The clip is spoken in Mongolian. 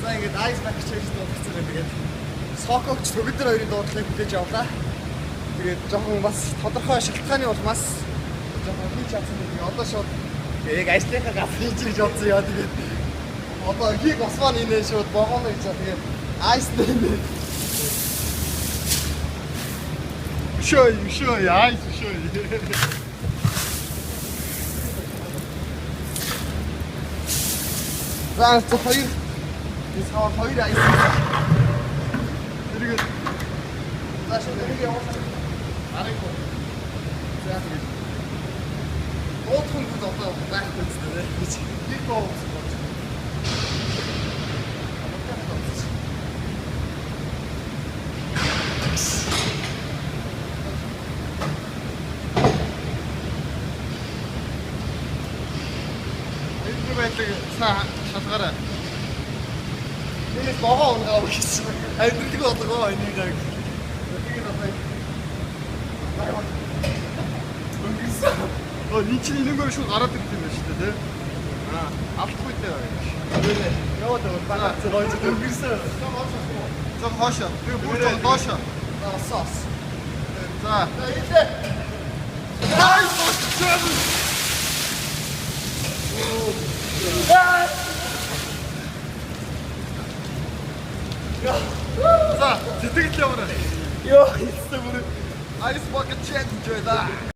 За, ингээд Ice Bucket Challenge дуудагдсан байна. Тэгээд Сокогч төгөдөр хоёрын дуудлагыг хүлээж авлаа. Тэгээд жоохон бас тодорхой шалтгааны улмаас жоохон хийж чадсан юм. Тэгээд одоо шууд яг ажлынхаа газар хийж гэж бодсон яа. Тэгээд одоо хийх осман инээ шууд богоно гэж. Тэгээд Ice нэ. Өшөө, өшөө, ice өшөө. За, хоёр энэ савар хоёр ice. Тэргээд За, шууд эрийг явуулах. Арайгүй. За, тэгээд дуудах нь одоо байхгүй зү гэж. Нэг боогсон болж. Амартай болсон. Энэ байдлыг цаа шалгаарай. Тэгээд ногоо унгаа гэсэн. Амьдралгүй болгоо энийг яг. Тэгээд одоо Өнгөрсөн. Оо, энэ чинь энэгээр шууд гараад ирэх юм байна шүү дээ, тий? Аа, алдахгүй дээ. Тэгээд яваад байгаа бага зөөж өнгөрсөн. За, хоошо. Тэгээ бүр жоо доошо. За, болсон. За. За, илээ. Ice bucket challenge. За, сэтгэл ямар вэ? Йоо, хийсэн бүр Ice Bucket Challenge байлаа.